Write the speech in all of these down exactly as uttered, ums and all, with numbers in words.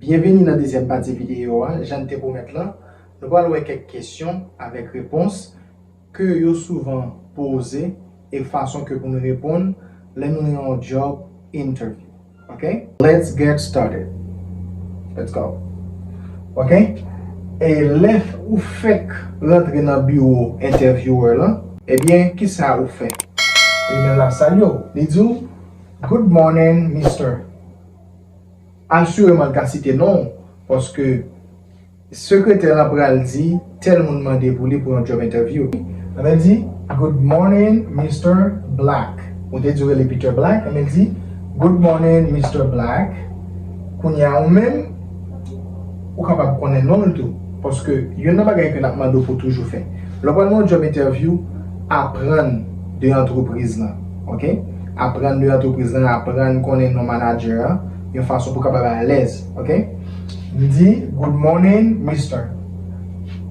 Byenveni nan dezyèm pati videyo a. Jan n te pwomèt lan, nou pral wè kèk kesyon avèk repons ke yo souvan poze e fason ke pou nou reponn lè nou nan yon job interview. Ok? Let's get started. Let's go. Ok? E lè ou fèk rantre nan biwo interviewer lan, ebyen, kisa ou fè? Li menm l ap salye w. Li di w, "Good morning, mister." Asireman, l ka site non w, paske sekretè lan pral di tèl moun mande pou li pou yon job interview. Ann di, "Good morning, mister Black." Ou te di w rele Peter Black, ann di, "Good morning, mister Black." Kounye a ou menm, ou kapab konnen non l tou. Paske youn nan bagay ke n ap mande w pou toujou fè. Lè w pral nan yon job interview, aprann de antrepriz lan. Ok? Aprann de antrepriz lan, aprann konnen non manager an, yon fason pou w kapab alèz. Ok? M di, "Good morning, mister."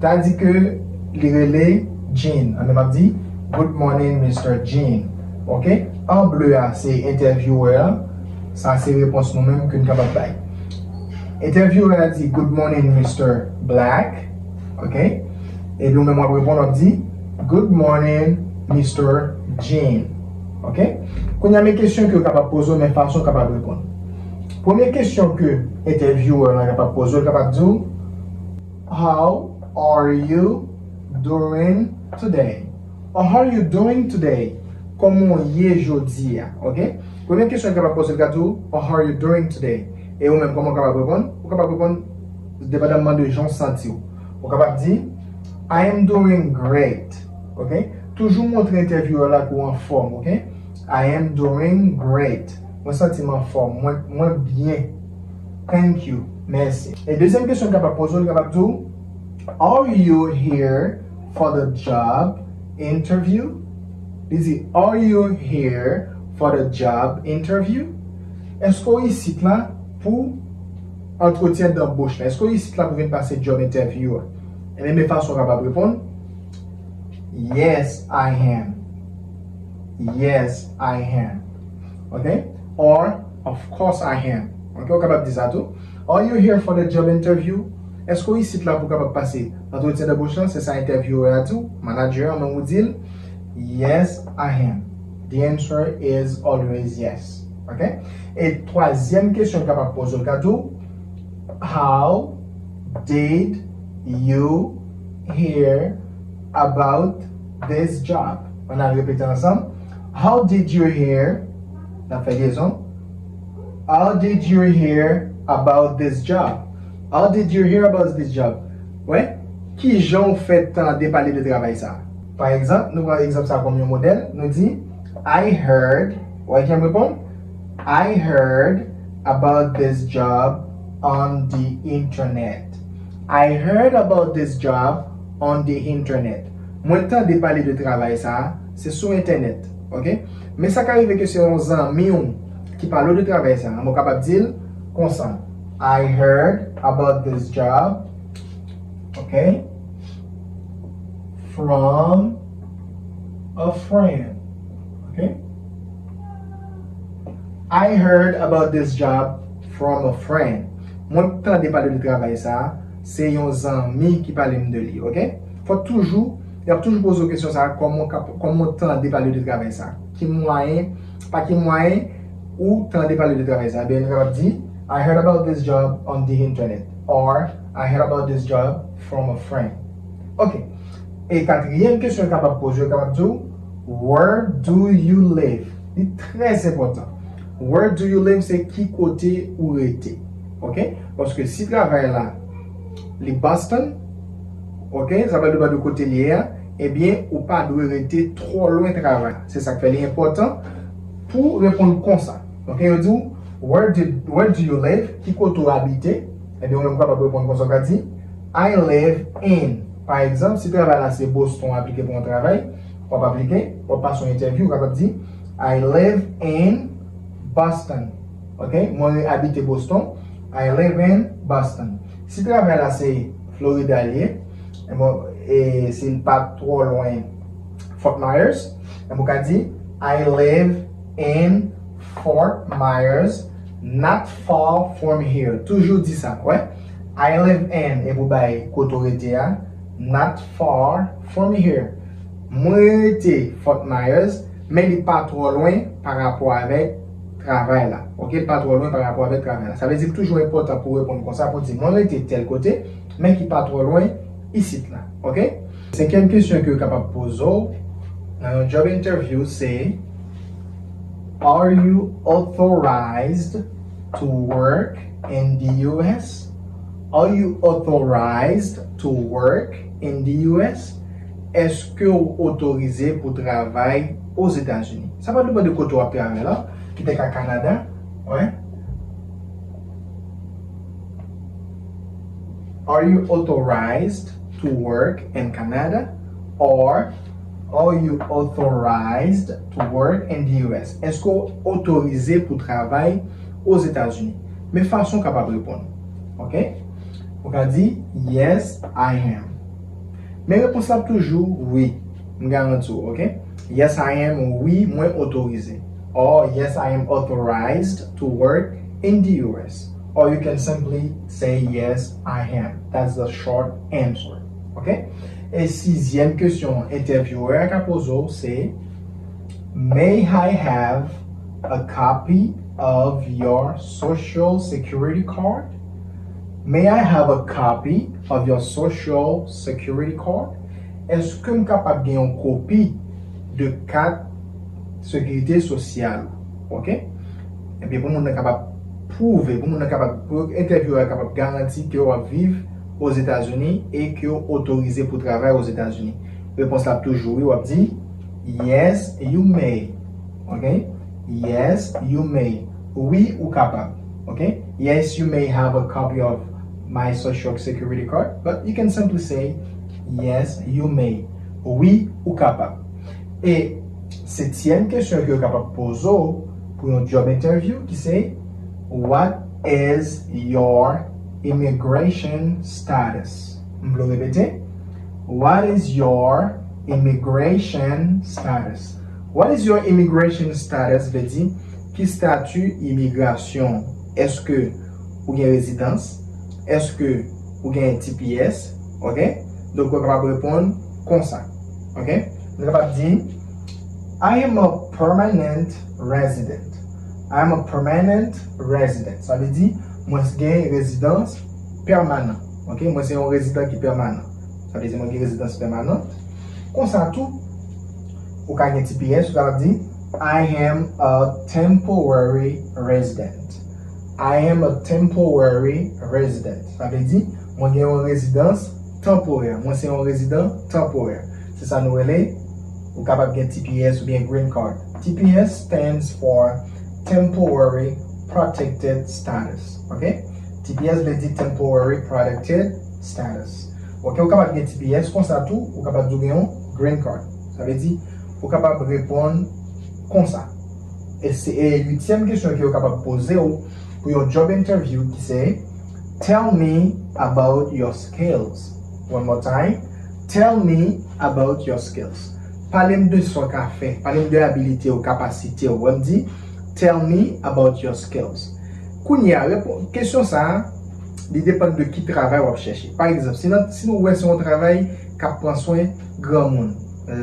Ta di ke li rele Jean. Anben, m ap di, "Good morning, mister Jean." Ok? An ble a, se interviewer an. Sa se repons nou menm ke n kapab bay. Entèvyewè a di, "Good morning, mister Black." Ok? Epi ou menm w ap reponn, w ap di, "Good morning, mister Jean." Ok? Kounye a, men kesyon ke yo kapab poze w, men fason w kapab reponn. Premye kesyon ke entèvyewè lan kapab poze w, li kapab di w, "How are you doing today?" Or, "How are you doing today?" Kòman w ye jodi a? Ok? Premye kesyon li kapab poze, li ka di w, "Or, how are you doing today?" E ou menm, kòman w kapab reponn? Ou kapab reponn depandaman de jan w santi w. Ou kapab di, "I am doing great." Ok? Toujou montre entèvyewè la ke w anfòm, ok? "I am doing great." Mwen santi m anfòm, mwen, mwen byen. Thank you. Mèsi. E dezyèm kesyon li kapab poze w, li kapab di w, "Are you here for the job interview?" Li di, "Are you here for the job interview?" Èske w isit la pou antretyen danboch la? Èske w isit la pou vin pase job interview a? E menm fason w kapab reponn, "Yes, I am." "Yes, I am." Ok? Or, "Of course I am." Ok? Ou kapab di sa tou. "Are you here for the job interview?" Èske w isit la pou kapab pase antretyen danboch lan? Se sa entèvyewè a di w, manager an, men ou di l, "Yes, I am." The answer is always yes. Ok? E twazyèm kesyon l kapab poze w, l ka di w, "How did you hear about this job?" Ann al repete ansanm. "How did you hear?" N ap fè lyezon. "How did you hear about this job?" How did you hear about this job? Wè, kijan w fè tande pale de travay sa a? Pa egzanp, nou pran egzanp sa a kòm yon modèl. Nou di, "I heard," wè ki jan m reponn? "I heard about this job on the internet." "I heard about this job on the internet." Mwen tande pale de travay sa a, se sou entènèt, ok? Men sa ka rive ke se yon zanmi w ki pale w de travay sa a, men w kapab di l konsa, "I heard about this job," ok? "From a friend." Ok? "I heard about this job from a friend." Mwen tande pale de travay sa a, se yon zanmi ki pale m de li, ok? Fò toujou, y ap toujou poze w kesyon sa a, kòman w kap-, kòman w tande pale de travay sa a? Ki mwayen, pa ki mwayen ou tande pale de travay sa a? Ebyen, nou kapab di, "I heard about this job on the internet," or "I heard about this job from a friend." Ok. E katriyèm kesyon yo kapab poze, yo kapab di w, "Where do you live?" Li trè enpòtan. "Where do you live?" se ki kote ou rete. Ok? Paske si travay la, li Boston, ok, sa pral depann de kote li ye a, ebyen, ou pa dwe rete twò lwen travay. Se sa k fè li enpòtan pou reponn konsa. Ok, yo di w, "Where did, where do you live?" Ki kote w abite? Ebyen, ou menm ou kapab reponn konsa, ou ka di, "I live in." Pa egzanp, si travay la se Boston, w aplike pou yon travay, w ap aplike, w ap pase yon entèvyou, ou kapab di, "I live in Boston." Ok? Mwen abite Boston. "I live in Boston." Si travay la se Florida li ye, e bon, e si l pa twò lwen Fort Myers, e bon, ou ka di, "I live in Fort Myers, Not far from here. Toujou di sa, wè. I live in, epi w bay kote w rete a. Not far from here. Mwen rete Fort Myers, men li pa twò lwen pa rapò avèk travay la. Oke, li pa twò lwen pa rapò avèk travay la. Sa vle di l toujou enpòtan pou w reponn konsa, pou w di, mwen rete tèl kote, men ki pa twò lwen isit la. Oke? Senkyèm kesyon ke yo kapab poze w nan yon job interview se, Are you authorized to work in the U S? Are you authorized to work in the U S? Èske w otorize pou travay Ozetazini? Sa pa depann de kote w ap travay la, ki te ka Kanada, wè. Are you authorized to work in Canada? Or are you authorized to work in the U S? Èske w otorize pou travay Ozetazini? Men fason w kapab reponn. Oke? Ou ka di, Yes, I am. Men repons la ap toujou wi. M garanti w, oke? Yes, I am, wi, mwen otorize. Or, yes, I am authorized to work in the U S. Or you can simply say, Yes, I am. That's the short answer. Oke? E sizyèm kesyon entèvyewè a ka poze w se, May I have a copy of your social security card? May I have a copy of your social security card? Èske m kapab gen yon kopi de kat sekirite sosyal ou? Oke? Ebyen, pou moun nan kapab pwouve, pou moun nan kapab, pou entèvyewè a kapab garanti ke w ap viv Ozetazini e ke w otorize pou travay Ozetazini. Repons la ap toujou wi, w ap di, Yes, you may. Oke? Yes, you may. Wi, ou kapab. Oke? Yes, you may have a copy of my social security card, but you can simply say, Yes, you may. Wi, ou kapab. E setyèm kesyon ke yo kapab poze w pou yon job interview ki se, What is your immigration status? M vle w repete. What is your immigration status? What is your immigration status? Vle di, ki stati imigrasyon w? Èske ou gen rezidans? Èske ou gen T P S? Oke? Donk, ou kapab reponn konsa. Oke? Nou kapab di, I am a permanent resident. I am a permanent resident. Sa vle di, mwen gen rezidans pèmanan. Oke? Mwen se yon rezidan ki pèmanan. Sa vle di, mwen gen rezidans pèmanan. Konsa tou, ou ka gen T P S, ou kapab di, I am a temporary resident. I am a temporary resident. Sa vle di, mwen gen yon rezidans tanporè. Mwen se yon rezidan tanporè. Se sa nou rele, ou kapab gen T P S oubyen green card. T P S stands for temporary protected status. Oke? T P S vle di temporary protected status. Oke, ou kapab gen T P S konsa tou, ou kapab di w gen yon green card. Sa vle di, ou kapab reponn konsa. E se e uityèm kesyon ke yo kapab poze w pou yon job interview ki se, Tell me about your skills. One more time. Tell me about your skills. Pale m de sa w ka fè. Pale m de abilite w, kapasite w. Wè m di, Tell me about your skills. Kounye a, repo- kesyon sa a, li depann de ki travay w ap chèche. Pa egzanp, si, nan, si nou wè se yon travay k ap pran swen granmoun,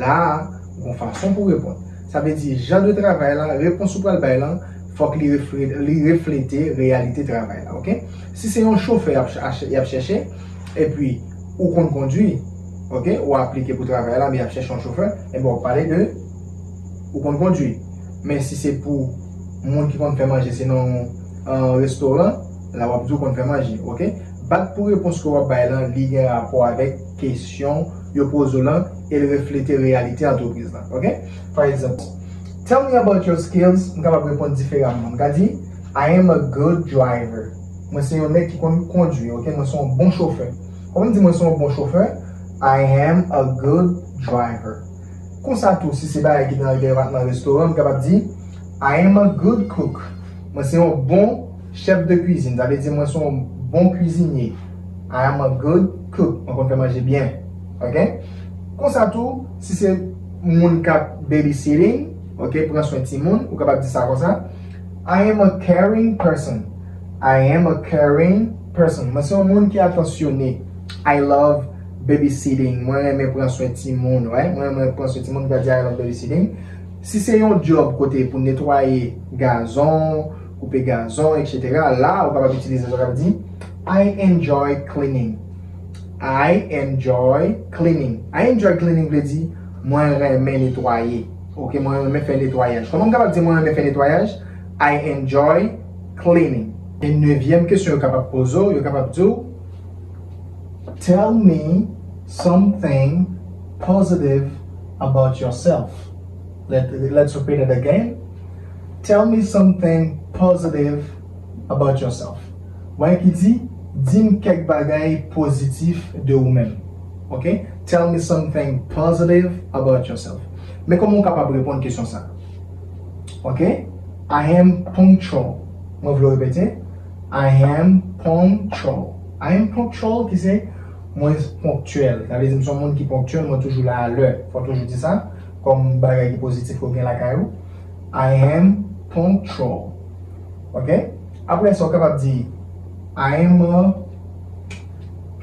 la a, gon fason pou w reponn. Sa vle di, jan de travay la, repons ou pral bay lan, fòk li refle- li reflete reyalite travay la, oke? Si se yon chofè y ap ch- y ap chèche, epi ou konn kondwi, oke? Ou aplike pou travay la, men y ap chèche yon chofè, enben w ap pale de ou konn kondwi. Men si se pou moun ki konn fè manje, se nan yon, euh, restoran, la w ap di w konn fè manje, oke? Bat pou repons ke w ap bay lan, li gen rapò avèk kesyon yo poze w lan e l reflete reyalite antrepriz lan, oke? Pa egzanp, Tell me about your skills, m kapab reponn diferaman. M ka di, I am a good driver. Mwen se yon nèg ki konn kondwi, oke? Mwen se yon bon chofè. Kòman m di mwen se yon bon chofè? I am a good driver. Konsa tou, si se bagay ki nan depatman restoran, m kapab di, I am a good cook. Mwen se yon bon chèf de kwizin. Sa vle di mwen se yon bon kwizinye. I am a good cook. Mwen konn fè manje byen. Oke? Konsa tou, si se moun k ap babysitting, oke, pran swen timoun, ou kapab di sa konsa, I am a caring person. I am a caring person. Mwen se yon moun ki atansyone. I love babysitting. Mwen renmen pran swen timoun, right? Mwen renmen pran swen timoun, ki di I love babysitting. Si se yon job kote pou netwaye gazon, koupe gazon, et cetera, la, ou kapab itilize sa, ou kapab di, I enjoy cleaning. I enjoy cleaning. I enjoy cleaning vle di, mwen renmen netwaye. Ok, mwen renmen fè netwayaj. Kòman m kapab di mwen renmen fè netwayaj? I enjoy cleaning. E nevyèm kesyon yo kapab poze w, yo kapab di w, tell me something positive about yourself. Let, let's repeat it again. Tell me something positive about yourself. Wè ki di, di m kèk bagay pozitif de ou menm. Ok? Tell me something positive about yourself. Men kòman w kapab reponn kesyon sa? Ok? I am punctual. Mwen vle w repete. I am punctual. I am punctual ki se mwen ponktyèl. Sa vle di m se yon moun ki ponktyèl, mwen toujou la a lè. Fò w toujou di sa kòm bagay ki pozitif ke w gen lakay ou. I am punctual. Ok? Apre sa, w kapab di, I am a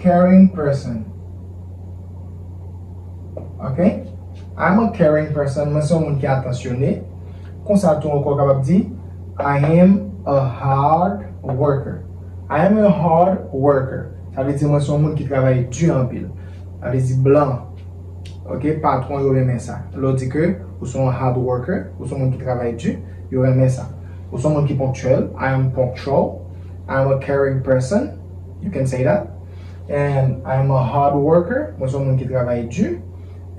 caring person. Ok? I am a caring person. Mwen se yon moun ki atansyone. Konsa tou ankò, w kapab di, I am a hard worker. I am a hard worker. Sa vle di mwen se yon moun ki travay di anpil. Sa vle di blan. Ok? Patwon yo renmen sa. Lè w di ke ou se yon hard worker, ou se yon moun ki travay di, yo renmen sa. Ou se yon moun ki ponktyèl. I am punctual. I am a caring person. You can say that. And I am a hard worker. Mwen se yon moun ki travay di.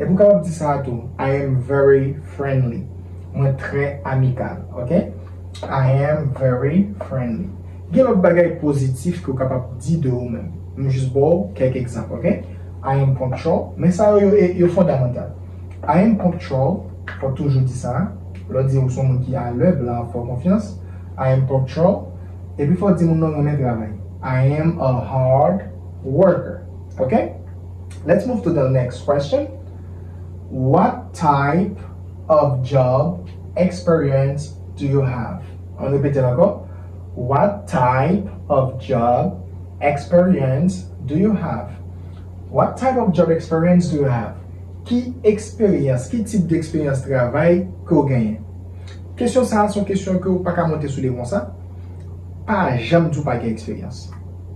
Epi w kapab di sa tou. I am very friendly. Mwen trè amikal. Ok? I am very friendly. Gen lòt bagay pozitif ke w kapab di de ou menm. M jis ba w kèk egzanp, ok? I am punctual. Men sa yo, yo, yo fondamantal. I am punctual. Fò toujou di sa. Lè w di ou se yon moun ki alè, blan ap fè w konfyans. I am punctual. Epi fò w di moun nan renmen travay. I am a hard worker. Ok? Let's move to the next question. What type of job experience do you have? Ann repete l ankò. What type of job experience do you have? What type of job experience do you have? Ki eksperyans, ki tip de eksperyans travay ke w genyen? Kesyon sa a se yon kesyon ke w pa ka monte sou li konsa. Pa janm di w pa gen eksperyans.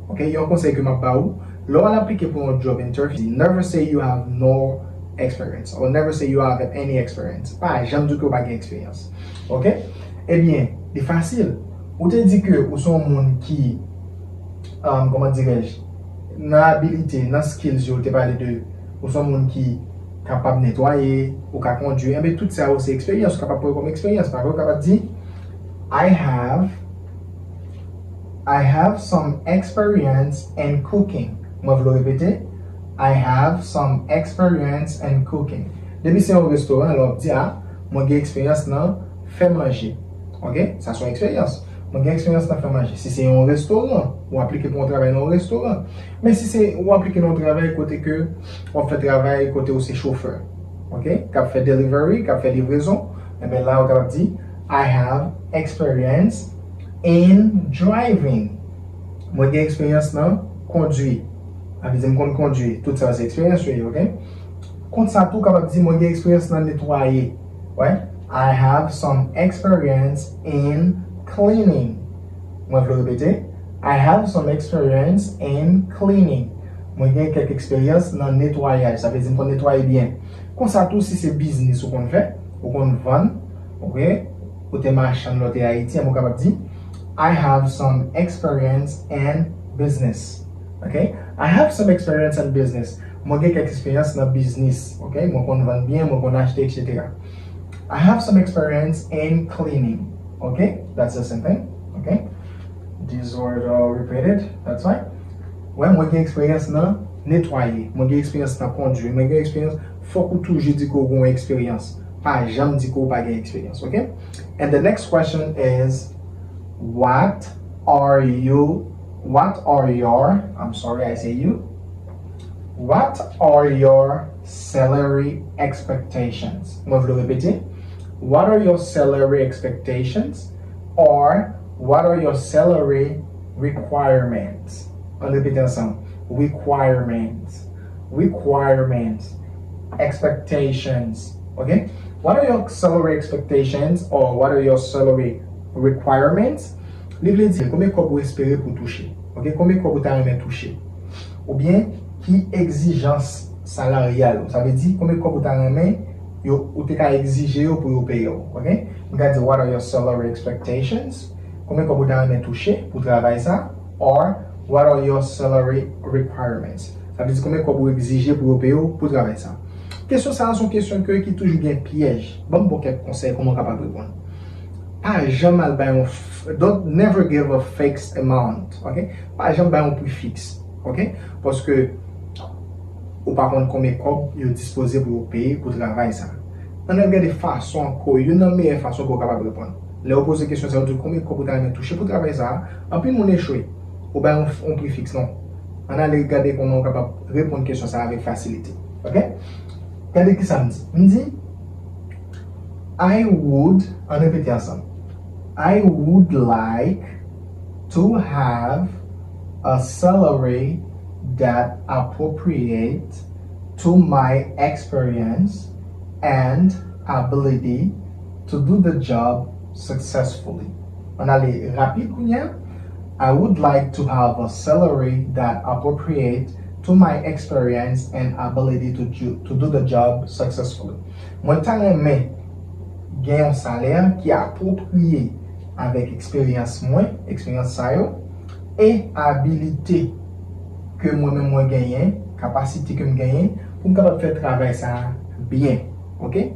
Ok, yon konsèy ke m ap ba ou, lè w al aplike pou yon job interview, never say you have no experience or never say you have any experience. Pa janm di ke w pa gen eksperyans. Ok? Ebyen, li fasil. Ou te di ke ou se yon moun ki, um, kòman dirèj, nan abilite, nan skills yo, ou te pale de ou se yon moun ki kapab netwaye, ou ka kondui, enben tout sa yo se eksperyans, ou kapab pran kòm eksperyans. Pa vre, ou kapab di, I have I have some experience in cooking. Mwen vle w repete. I have some experience in cooking. Depi se yon restoran, lè w ap di a, mwen gen eksperyans nan fè manje. Ok? Sa se yon eksperyans. Mwen gen eksperyans nan fè manje. Si se yon restoran, ou aplike pou yon travay nan yon restoran. Men si se ou aplike nan yon travay kote ke w ap fè travay kote ou se chofè. Ok? K ap fè delivery, k ap fè livrezon, enben la ou kapab di, I have experience in driving. Mwen gen eksperyans nan kondui. Sa vle di m konn kondui. Tout sa se eksperyans yo ye, ok? Kont sa tou kapab di mwen gen eksperyans nan netwaye. Wè? I have some experience in cleaning. Mwen vle repete. I have some experience in cleaning. Mwen gen kèk eksperyans nan netwayaj. Sa vle di m konn netwaye byen. Konsa tou, si se biznis ou konn fè, ou konn vann, ok? Ou te machann lè w te Ayiti, ou kapab di, I have some experience in business. Ok? I have some experience in business. Mwen gen kèk eksperyans nan biznis. Ok? Mwen konn vann byen, mwen konn achte, et cetera. I have some experience in cleaning. Ok? That's the same thing. Ok? These words are repeated. That's fine. Wè, mwen gen eksperyans nan netwaye. Mwen gen eksperyans nan kondui. Mwen gen eksperyans. Fòk ou toujou di ke w gen yon eksperyans. Pa janm di ke w pa gen eksperyans, ok? And the next question is, what are you, what are your, I'm sorry, I say you. What are your salary expectations? Mwen vle repete. What are your salary expectations? Or, what are your salary requirements? Ann repete ansanm. Requirements. Requirements. Expectations. Ok? What are your salary expectations or what are your salary requirements? Li vle di konbyen kòb ou espere pou touche. Ok? Konbyen kòb ou ta renmen touche? Oubyen ki egzijans salaryal ou? Sa vle di konbyen kòb ou ta renmen yo, ou te ka egzije yo pou yo peye w. Ok? M ka di, what are your salary expectations? Konbyen kòb ou ta renmen touche pou travay sa? Or, what are your salary requirements? Sa vle di konbyen kòb ou egzije pou yo peye w pou travay sa? Kesyon sa a se yon kesyon ke ki toujou gen pyèj. Ban m ba w kèk konsèy kòman w kapab reponn. Pa janm al bay yon f- don't never give a fixed amount. Ok? Pa janm bay yon pri fiks. Ok? Paske ou pa konn konbyen kòb yo dispoze pou yo peye pou travay sa. Ann al gade fason ankò, youn nan meyè fason ke w kapab reponn. Lè yo poze kesyon sa, yo di w konbyen kòb ou ta renmen touche pou travay sa, anpil moun echwe. Ou bay yon, yon pri fiks, non. Ann ale gade kòman w kapab reponn kesyon sa avèk fasilite. Ok? Gade ki sa m di. M di, I would, ann repete ansanm. I would like to have a salary that appropriate to my experience and ability to do the job successfully. Ann ale rapid kounye a. I would like to have a salary that appropriate to my experience and ability to, ju- to do the job successfully. Mwen ta renmen gen yon salè ki apwopriye avèk eksperyans mwen, eksperyans sa yo, e abilite ke mwen menm mwen genyen, kapasite ke m genyen pou m kapab fè travay sa a byen. Ok?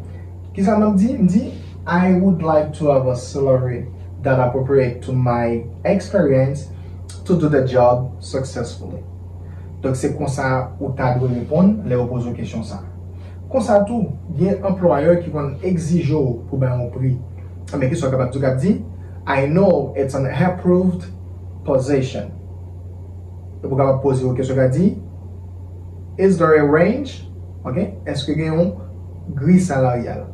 Kisa m ap di? M di, I would like to have a salary that appropriate to my experience to do the job successfully. Donk se konsa ou ta dwe reponn lè yo poze w kesyon sa. Konsa tou, gen anplwayè ki konn egzije w pou bay yon pri. Anben, kisa w kapab di? W kapab di, I know it's an approved position. Epi w kapab poze yo kesyon, w ka di, is there a range? Ok? Èske gen yon griy salaryal?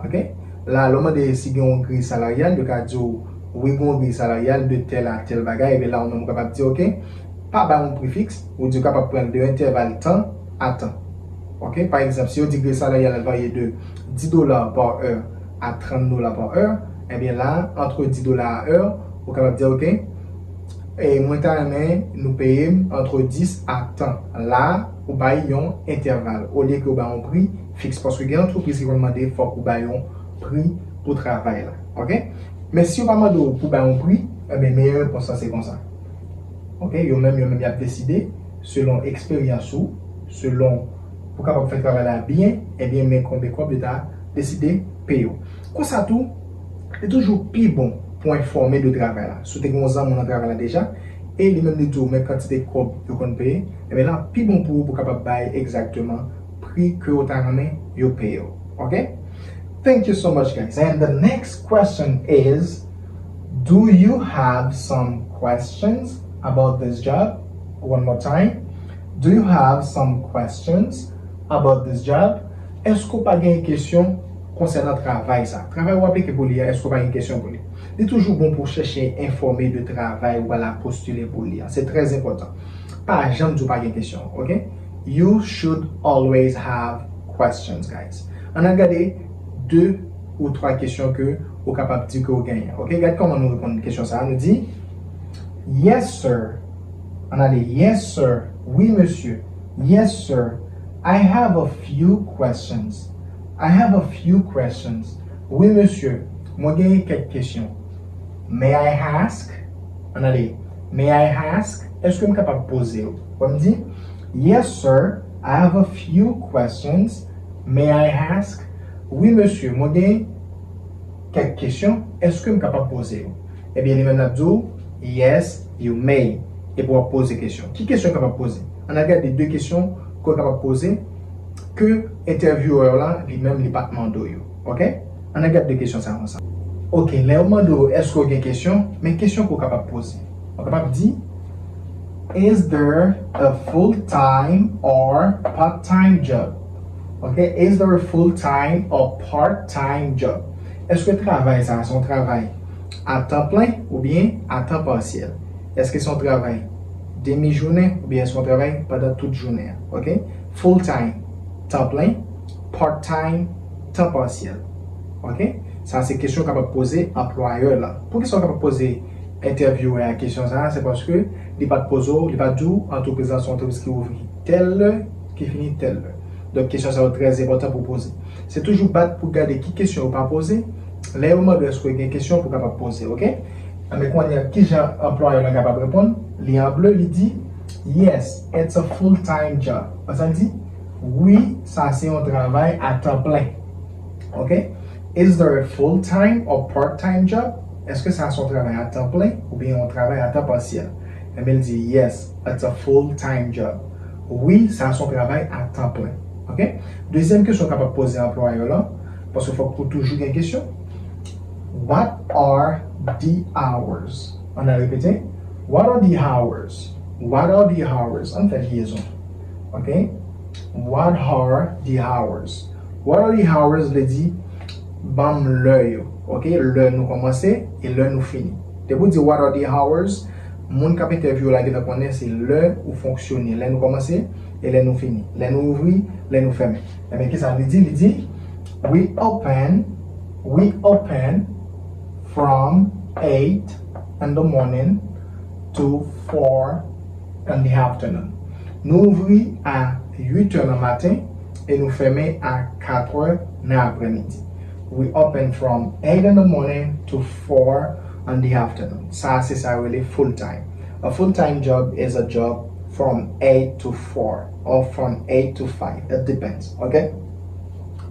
Ok? La, lè w mande si gen yon griy salaryal, yo ka di w, wi, gen yon griy salaryal de tèl a tèl bagay, epi la, ou menm ou kapab di, ok, pa bay yon pri fiks, ou di w kapab pran l de entèval tan a tan. Ok? Pa egzanp, si yo di griy salaryal la varye de dis dola pa è a trant dola pa è, ebyen la, antre dis dola a è, ou kapab di, ok, e mwen ta renmen nou peye m antre dis a tan. La, ou bay yon entèval, olye ke ou bay yon pri fiks, paske gen antrepriz ki konn mande fòk ou bay yon pri pou travay la. Ok? Men si yo pa mande w pou bay yon pri, ebyen, meyè repons la se konsa. Ok? Yo menm, yo menm, y ap deside selon eksperyans ou, selon pou kapab fè travay la byen, ebyen, men konbyen kòb yo ta deside peye w. Konsa tou, li toujou pi bon pou enfòme de travay la. Si w te gen yon zanmi w nan travay la deja, e li menm li di w men kantite kòb yo konn peye, ebyen la pi bon pou ou pou kapab bay egzakteman pri ke w ta renmen yo peye w. Ok? Thank you so much, guys. And the next question is, do you have some questions about this job? One more time. Do you have some questions about this job? Èske w pa gen kesyon konsènan travay sa? Travay w aplike pou li a, èske w pa gen kesyon pou li? Li toujou bon pou w chèche enfòme de travay ou pral postile pou li a. Se trè enpòtan. Pa janm di w pa gen kesyon, ok? You should always have questions, guys. Ann al gade de ou twa kesyon ke ou kapab di ke w genyen. Ok, gad kòman nou reponn kesyon sa a. Nou di, yes, sir. Ann ale, yes, sir. Wi, mesye. Yes, sir. I have a few questions. I have a few questions. Wi, mesye. Mwen genyen kèk kesyon. May I ask? Ann ale, may I ask? Èske m kapab poze w? Wè m di, yes, sir. I have a few questions. May I ask? Wi, mesye, mwen gen kèk kesyon. Èske m kapab poze yo? Ebyen, li menm l ap di w, yes, you may. Epi w ap poze kesyon. Ki kesyon w kapab poze? Ann al gade de kesyon ke w kapab poze ke entèvyewè w la, li menm, li pa t mande w yo. Ok? Ann al gade de kesyon sa yo ansanm. Ok, lè yo mande w, èske w gen kesyon? Men kesyon ke w kapab poze. Ou kapab di, is there a full-time or part-time job? Ok, is there a full-time or part-time job? Èske travay sa a se yon travay A tan plen oubyen a tan pasyèl? Èske se yon travay demi jounen oubyen se yon travay pandan tout jounen an? Ok? Full time, tan plen. Part time, tan pasyèl. Ok? Sa se kesyon w kapab poze anplwayè la. Poukisa w kapab poze entèvyouwè a kesyon sa a? Se paske li pa t poze w, li pa t di w antrepriz la se yon antrepriz ki ouvri tèl lè, ki fini tèl lè. Donk kesyon sa yo trè enpòtan pou poze. Se toujou bat pou gade ki kesyon yo pa poze. Lè yo mande w èske w gen kesyon pou w kapab poze, ok? Anben kounye a, kijan anplwayè lan kapab reponn? Li an ble, li di, "Yes, it's a full time job." Wè sa l di? Wi, sa se yon travay a tan plen. Ok? "Is there a full time or part time job?" Èske sa se yon travay a tan plen oubyen yon travay a tan pasyèl? Enben l di, "Yes, it's a full time job." Wi, sa se yon travay a tan plen. Ok? Dezyèm kesyon w kapab poze anplwayè lan, paske fòk ou toujou gen kesyon. "What are the hours?" Ann al repete. "What are the hours? What are the hours?" Ann fè lyezon. Ok? "What are the hours?" "What are the hours?" vle di, "Ban m lè yo." Ok? Lè nou kòmanse e lè nou fini. Depi w di "What are the hours?", moun k ap entèvyou w la gentan konnen se lè ou fonksyone, lè nou kòmanse e lè nou fini, lè nou ouvri, lè nou fèmen. Enben, kisa li di? Li di, "We open, we open from eight in the morning to four in the afternoon." Nou ouvri a uit è nan maten e nou fèmen a kat è nan aprèmidi. "We open from eight in the morning to four in the afternoon." Sa se sa yo rele full time. A full time job is a job from eight to four or from eight to five. It depends, ok?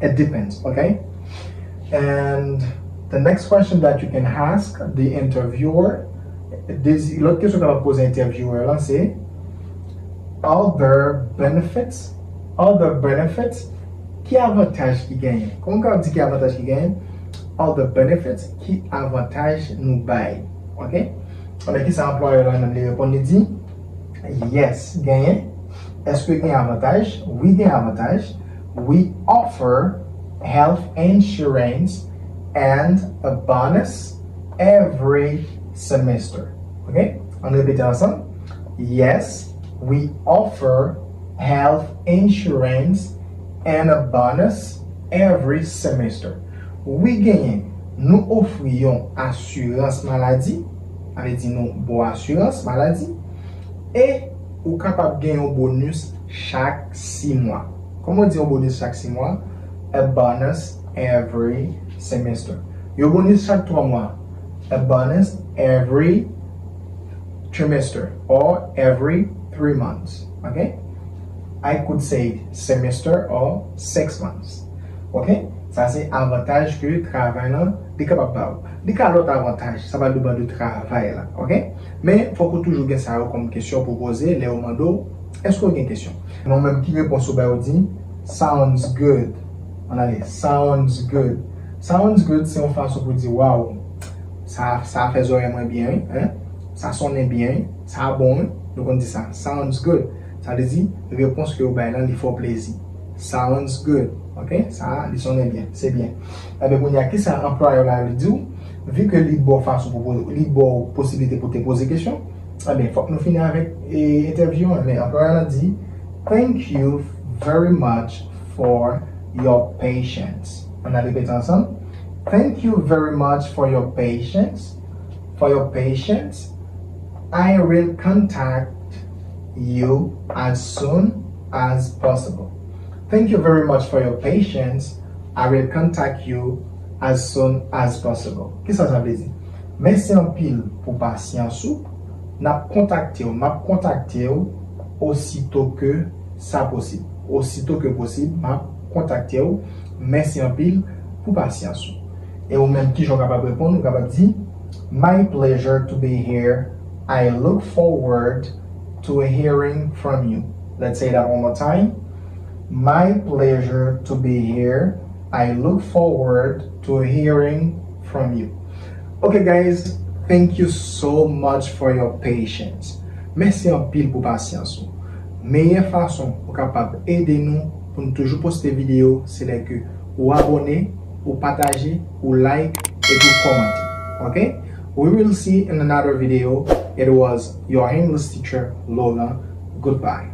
It depends, ok? And the next question that you can ask the interviewer, dezi-, lòt kesyon w kapab poze entèvyouwè lan se, "Are there benefits? Are there benefits?" Ki avantaj ki genyen? Kòman w kapab di ki avantaj ki genyen? "Are there benefits?" Ki avantaj nou bay? Ok? Anben, kisa anplwayè lan menm li reponn? Li di, "Yes, genyen." Èske gen avantaj? Wi, gen avantaj. "We offer health insurance and a bonus every semester." Ok? Ann repete ansanm. "Yes, we offer health insurance and a bonus every semester." Wi, genyen, nou ofri yon asirans maladi, sa vle di nou ba w asirans maladi, e ou kapab gen yon bonis chak sis mwa. Kòman w di yon bonis chak sis mwa? "A bonus every semester." Yon bonis chak twa mwa. "A bonus every trimester or every three months." Ok? I could say semester or six months. Ok? Sa se avantaj ke travay lan li kapab ba w. Li ka lòt avantaj, sa pa depann de travay la. Ok? Men fòk ou toujou gen sa yo kòm kesyon pou poze lè yo mande w, èske w gen kesyon? Men ou menm ki repons ou bay, ou di, "Sounds good." Ann ale, "Sounds good." "Sounds good" se yon fason pou di, "Waw, sa, sa fè zòrèy mwen byen, wi, hein? Sa sonnen byen, wi, sa bon, wi." Nou konn di sa, "Sounds good." Sa vle di, repons ke yo bay lan, li fè w plezi. "Sounds good." Ok? Sa, li sonnen byen, se byen. Enben, kounye a, kisa anplwayè la li di w? Vi ke li ba w fason pou poze, li ba w posiblite pou te poze kesyon, enben, fòk nou fini avèk, e, entèvyou an. Men anplwayè la di, "Thank you very much for your patience." Ann al repete ansanm. "Thank you very much for your patience. For your patience. I will contact you as soon as possible." "Thank you very much for your patience. I will contact you as soon as possible." Kisa sa vle di? "Mèsi anpil pou pasyans ou. N ap kontakte w, m ap kontakte w osito ke sa posib." Osito ke posib, m ap kontakte w. Mèsi anpil pou pasyans ou. E ou menm, kijan w kapab reponn? Ou kapab di, "My pleasure to be here. I look forward to hearing from you." Let's say that one more time. "My pleasure to be here. I look forward to hearing from you." Ok, guys, thank you so much for your patience. Mèsi anpil pou pasyans ou. Meyè fason ou kapab ede nou pou nou toujou poste videyo, se lè ke ou abòne, ou pataje, ou like, epi ou kòmante. Ok? We will see in another video. It was your English teacher, Lola. Goodbye.